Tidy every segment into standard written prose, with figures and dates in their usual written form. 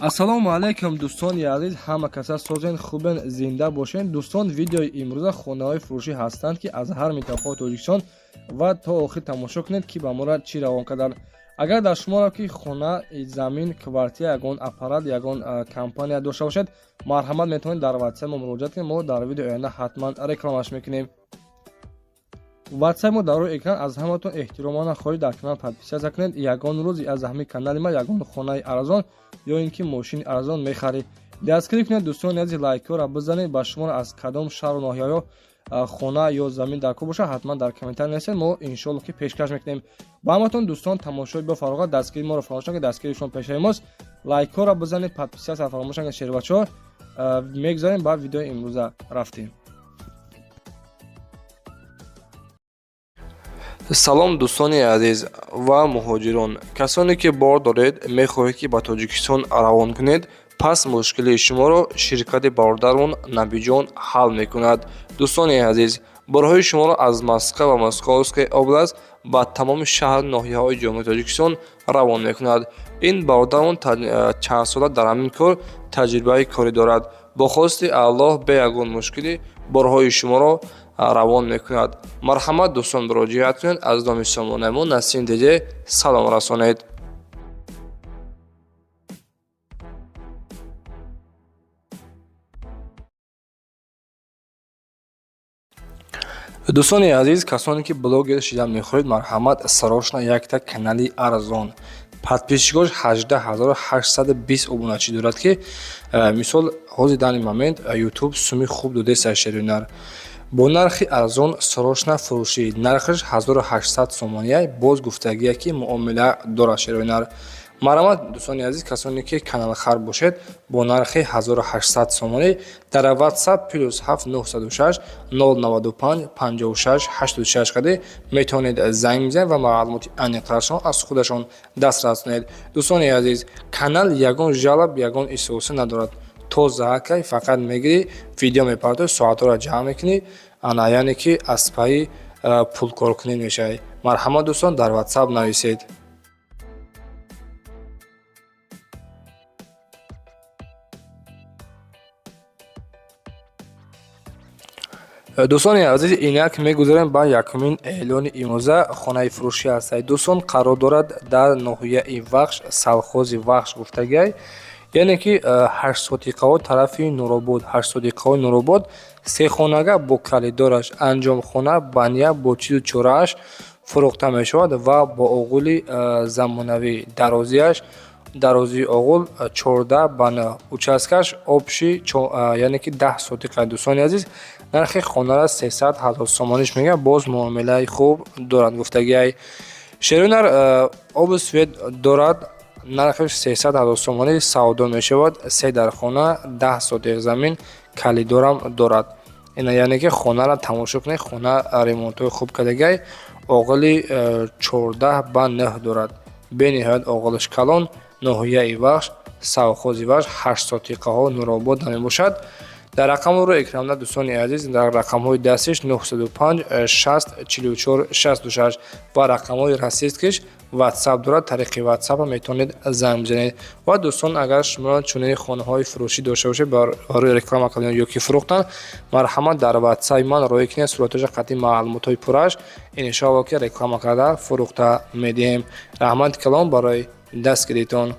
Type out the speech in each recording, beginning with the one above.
Ассалому алайкум, дӯстони азиз, ҳама каса созен, хубен, зинда бошен. Дӯстон, видеои имрӯза хонаҳои фурӯшӣ ҳастанд, ки аз ҳар минтақаи Тоҷикистон, ва то охир тамошо кунед, ки ба мора чӣ равон карданд. Агар дар шуморо ки хона, замин, квартира, ягон аппарат, ягон компания дошта бошед, марҳамат, метавонед дар ватсап мо муроҷиат кунед. Мо дар видеои оянда ҳатман рекламаш мекунем. Ватсап мо дар рӯи экран. Аз ҳаматон эҳтиромона хоҳиш, дар канал подписаться кунед. Ягон рӯз аз ҳамин канали ма ягон хонаи арзон ё ин ки мошини арзон мехаред. Дастгирӣ кунед, дӯстони азиз, лайкҳоро бизанед. Ба шуморо аз кадом шаҳру ноҳияҳо хона ё замин дар кор бошад, ҳатман дар комментар нависед, мо иншоалло ки пешкаш мекунем ба ҳаматон. Дӯстон, тамошои бо фароғат, дастгири моро фаромӯш накунед, дастгири шумо пешаи мост. Лайкҳоро бизанед, подписаться фаромӯш накунед. Шербачаҳо, мегузарем ба видеои имрӯза, рафтем. Салом, дӯстони азиз ва муҳоҷирон, касоне ки бор доред, мехоҳед, ки ба Тоҷикистон равон кунед, пас мушкилии шуморо ширкати бародармон Набиҷон ҳал мекунад. Дӯстони азиз, борҳои шуморо аз Москва ва Московская область ба тамоми шаҳру ноҳияҳои Ҷумҳурии Тоҷикистон равон мекунад. Ин бародармон чандсола дар ҳамин кор таҷрибаи корӣ дорад. Бо хости Аллоҳ, бе ягон мушкилӣ борҳои шуморо равон мекунад. Марҳамат, дӯстон, муроҷиат кунед, аз номи сомонаи мо Насим Деже салом расонед. Дӯстони азиз, касоне ки блогер шидан мехоҳед, марҳамат, срочно якта канали арзон, подписчикош 18 820 обуначӣ дорад, ки мисол ҳозир данный момент Ютуб суми хуб додеста. Шерюнар бо нархи арзон срочно фурӯшӣ, нархаш 1800 сомония, боз гуфтагие ки муомила дорад. Шерюнар, марҳамат, дӯстони азиз, касоне ки каналхар бошед, бо нархи 1800 сомонӣ дар WhatsApp +7 906 095 56 86 қади метавонед занг бизанед ва маълумоти аниқтарашон аз худашон дастрас кунед. Дӯстони азиз, канал ягон жалоб, ягон исоса надорад, тоза акай. Фақат мегирӣ, видео мепартоӣ, соатҳоро ҷамъ мекунӣ, ана, яъне ки аз пайи пулкоркунӣ мешавӣ. Марҳамат, дӯстон, дар WhatsApp нависед. Дӯстони азиз, инак мегузарем ба якумин эълони имрӯза. Хонаи фурӯшӣ ҳастад, дӯстон, қарор дорад дар ноҳияи Вахш, совхози Вахш гуфтагиай, яъне ки ҳаштсотиқаҳо тарафи Нуробод, ҳаштсотиқаҳои Нуробод. Сехонага бо калидораш, анҷомхона, баня бо чизу чорааш фурӯхта мешавад ва бо оғули замонавӣ. Дарозиаш, дарозии оғул 14 ба 9, участкаш общий, яъне ки 10 сотиқа. Дӯстони азиз, нархи хонара 300 000 сомониш мегӯяд, боз муомилаи хуб дорад гуфтагиай. Шерюнар, обу свет дорад, нархаш 300 000 сомонӣ савдо мешавад. Се дархона, 10 сотиқ замин, калидорам дорад. Ина, яъне ки хонара тамошо кунед, хона ремонтҳои хуб кардагиай, оғили 14 ба 9 дорад, бениҳоят оғилаш калон. Ноҳияи Вахш, совхози Вахш, ҳаштсотиқаҳо, Нуробод мебошад. Дар рақамҳо рӯи экранда, дӯстони азиз, дар рақамҳои дастиш 905 60 44 66 ва рақамҳои российскиш WhatsApp дорад, тариқи WhatsApp метавонед занг бизанед. Ва дӯстон, агар шумо чунин хонаҳои фурӯшӣ дошта бошед барои реклама кардан ё ки фурӯхтан, марҳамат, дар WhatsApp ман роҳӣ кунед суратҳоша қатъи маълумотҳои пурраш, иншоалло ки реклама карда фурӯхта медиҳем. Раҳмати калон барои дастгиритон.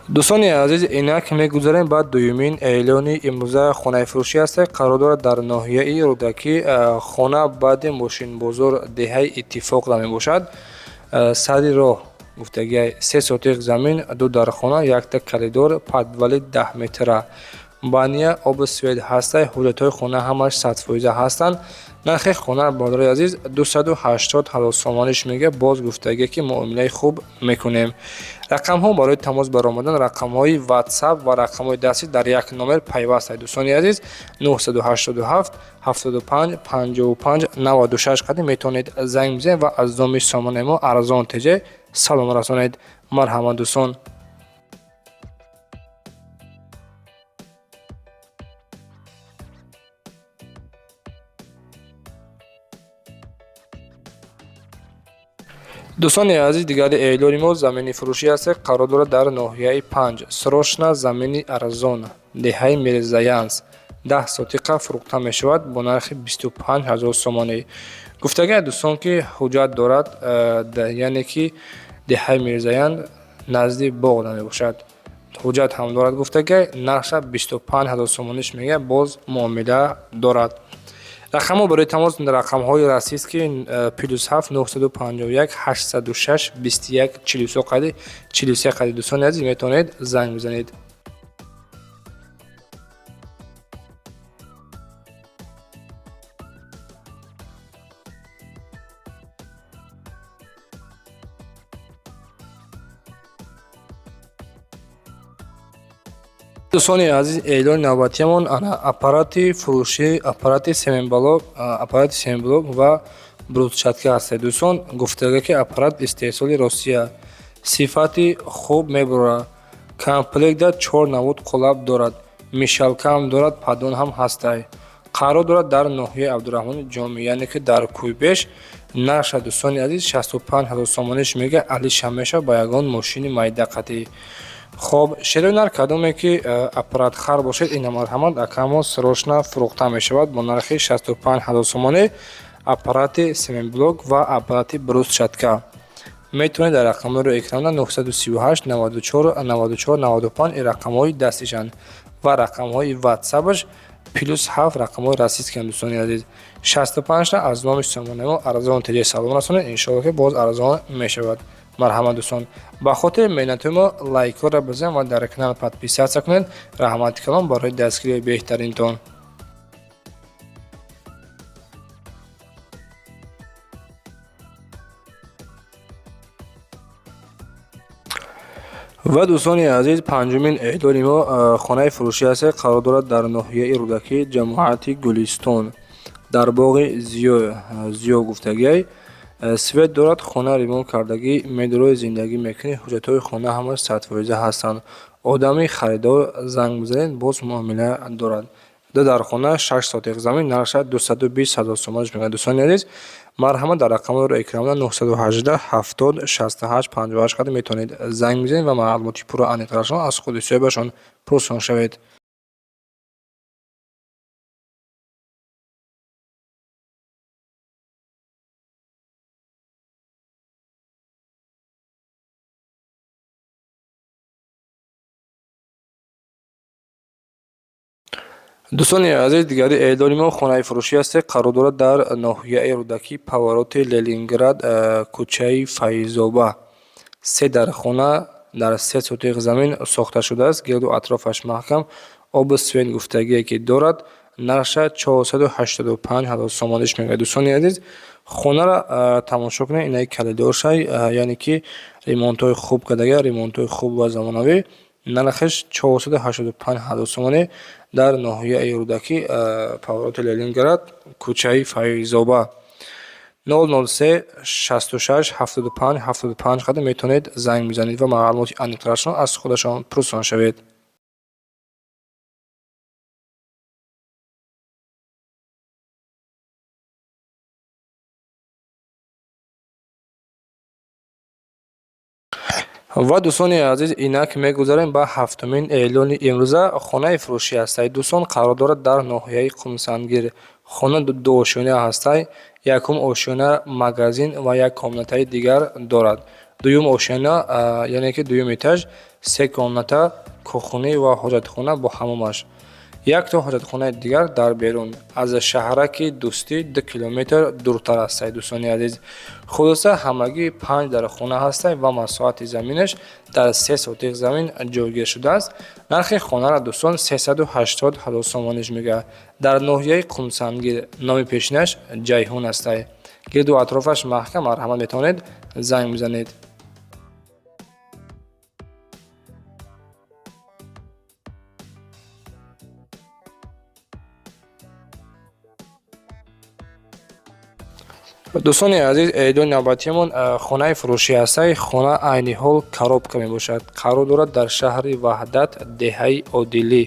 Дӯстони азиз, инак мегузарем ба дуюмин эълони имрӯза. Хонаи фурӯшӣ ҳаст, қарор дорад дар ноҳияи Рӯдакӣ, хона баъди мошинбозор, деҳаи Иттифоқ мебошад, сари роҳ гуфтагиай. 3 сотиқ замин, ду дархона, якта коридор, подвали 10 метра, баня, обу свет ҳастай. Ҳуҷҷатҳои хона ҳамаш 100% ҳастанд. Нархи хона, бародари азиз, 280 000 сомониш мегӯяд, боз гуфтагие ки муомилаи хуб мекунем. Рақамҳо барои тамос баромадан, рақамҳои WhatsApp ва рақамҳои дастӣ дар як номер пайваст, дӯстони азиз, 987 75 55 96 қадим метавонед занг бизанед ва аз номи сомонаи мо Арзон ТЖ салом расонед. Марҳамат, дӯстон. Дӯстони азиз, дигари эълони мо замини фурӯшӣ аст, қарор дорад дар ноҳияи Панҷ. Срочно замини арзон, деҳаи Мирзаянс, 10 сотиқа фурӯхта мешавад бо нархи 25 ҳазор сомонӣ. Гуфтагиа дӯстон, ки ҳуҷҷат дорад, яъне ки деҳаи Мирзаян назди боғ намебошад. Ҳуҷҷат ҳам дорад гуфтагиа, нархша 25 ҳазор сомониш мегӯяд, боз муомила дорад. Рақамҳо барои тамос рақамҳои российский +7 951 806 21 43 қади 43 қади. Дӯстони азиз, метавонед занг бизанед. Дӯстони азиз, эълони навбатиамон ана аппарати фурӯшӣ, аппарати семенблок, аппарати семенблок ва брусчатка ҳастад. Дӯстон, гуфтага, ки аппарат истеҳсоли Россия, сифати хуб мебурад, комплектда чор намуд қолаб дорад, мешалка ҳам дорад, поддон ҳам ҳастай. Қарор дорад дар ноҳияи Абдурраҳмони Ҷомӣ, яъне ки дар Кӯйбеш. Нархша, дӯстони азиз, 65 ҳазор сомониш мега, алиша мешавад ба ягон мошини майда қатъӣ. Хоб, шерои нар кадоме ки аппаратхар бошед, ина марҳамат, акамо, срочно фурӯхта мешавад бо нархи 65 ҳазор сомонӣ аппарати семенблок ва аппарати брусчатка. Метавонед дар рақамҳои экрана 938 94 94 95, ин рақамҳои дастишанд ва рақамҳои ватсапаш +7, рақамҳои российский. Дӯстони азиз, 65-та аз номи сомонаи мо Арзон ТЖ салом расонед, иншоалло ки боз арзон мешавад. Марҳамат, дӯстон, ба хотири меҳнатҳои мо лайкҳоро бизанед ва дар канал подписаться кунед. Раҳмати калон барои дастгирии беҳтаринтон. Ва дӯстони азиз, панҷумин эълони мо хонаи фурӯшӣ аст, қарор дорад дар ноҳияи Рӯдакӣ, ҷамоати Гулистон, дар боғи Зиё гуфтагиай. Свет дорад, хона ремонт кардагӣ, медрои зиндагӣ мекунӣ, ҳуҷҷатҳои хона ҳамаш 100% ҳастанд. Одами харидор занг бизанед, боз муомила дорад. Ду дар хона, 6 сотиқ замин, нархша 220 ҳазор сомониш мегӯяд. Дӯстони азиз, марҳамат, дар рақамҳои экрана 918 70 68 58 қадр метавонед занг бизанед ва маълумоти пурра аниқтарашон аз худи соҳибашон пурсон шавед. Дӯстони азиз, дигари эълони мо хонаи фурӯшӣ аст, қарор дорад дар ноҳияи Рӯдакӣ, повороти Ленинград, кӯчаи Файзоба. Се дар хона дар 3 сотиқ замин сохта шудааст, гирду атрофаш маҳкам, обу свет гуфтагие ки дорад. Нархша 485 ҳазор сомониш мегӯяд. Дӯстони азиз, хонаро тамошо кунед, инаи калидоршай, яъне ки ремонтҳои хуб кардага, ремонтҳои хуб ва замонавӣ. Нархаш 485 ҳазор сомонӣ дар ноҳияи Рӯдакӣ, повороти Ленинград, кӯчаи Файзоба, 003 66 75 75 қадр метавонед занг бизанед ва маълумоти аниқтарашон аз худашон пурсон шавед. Ва дӯстони азиз, инак мегузарем ба ҳафтумин эълони имрӯза. Хонаи фурӯшӣ ҳастай, дӯстон, қарор дорад дар ноҳияи Қумсангир. Хона дуошёна ҳастай. Якум ошёна магазин ва як комнатаи дигар дорад. Дуюм ошёна, яъне ки дуюм этаж, се комната, кухонӣ ва ҳоҷатхона бо ҳамомаш, якто ҳоҷатхонаи дигар дар берун. Аз шаҳраки Дӯстӣ 2 километр дуртар ҳастай. Дӯстони азиз, хулоса, ҳамагӣ панҷ дар хона ҳастай ва масоҳати заминаш дар 3 сотиқ замин ҷойгир шудааст. Нархи хонаро, дӯстон, 380 ҳазор сомониш мегӯяд. Дар ноҳияи Қумсангир, номи пешинаш Ҷайҳун ҳастай. Гирду атрофаш маҳкам. Марҳамат, метавонед занг бизанед. Дӯстони азиз, эълони навбатиамон хонаи фурӯшӣ ҳастай. Хона айни ҳол коробка мебошад, қарор дорад дар шаҳри Ваҳдат, деҳаи Одилӣ.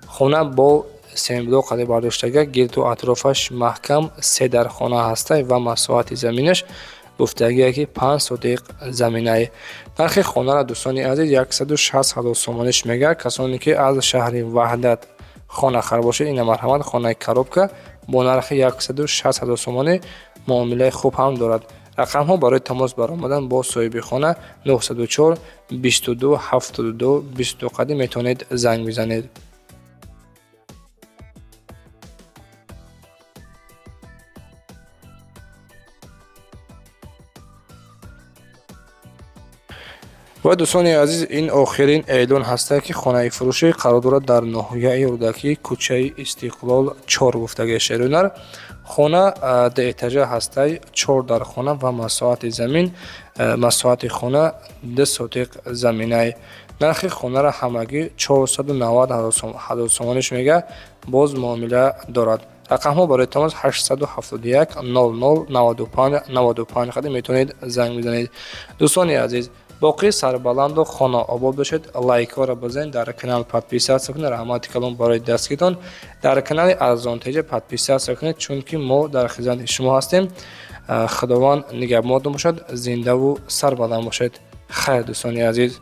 Хона бо семблок қади бардоштага, гирду атрофаш маҳкам, се дар хона ҳастай ва масоҳати заминаш Гуфтагие, ки 5 сотиқ заминае. Нархи хонаро, дӯстони азиз, 160 000 сомониш мега. Касоне ки аз шаҳри Ваҳдат хонахар бошед, ина марҳамат, хонаи коробка бо нархи 160 000 сомонӣ, муомилаи хуб ҳам дорад. Рақамҳо барои тамос баромадан бо соҳиби хона 904 22 72 22 қадим метавонед занг бизанед. Ва, дӯстони азиз, ин охирин эълон ҳаста, ки хонаи фурӯшӣ қарор дорад дар ноҳияи Рӯдакӣ, кӯчаи Истиқлол 4 гуфтагии шерунар. Хона дуэтажа ҳастай, чор дар хона ва масоҳати замин, масоҳати хона 2 сотиқ заминай. Нархи хонаро ҳамагӣ 490 000 сомониш мега, боз муомила дорад. Рақамҳо барои тамос 871 00 95 95 қадим метавонед занг бизанед. Дӯстони азиз, боқӣ сарбаланду хонаобод бошед. Лайкҳоро бизанед, дар канал подписаться кунед. Раҳмати калон барои дастгиритон. Дар канали Арзонтеҷа подписаться кунед, чунки мо дар хизмати шумо ҳастем. Худованд нигаҳбонатон бошад. Зиндаву сарбаланд бошед. Хайр, дӯстони азиз.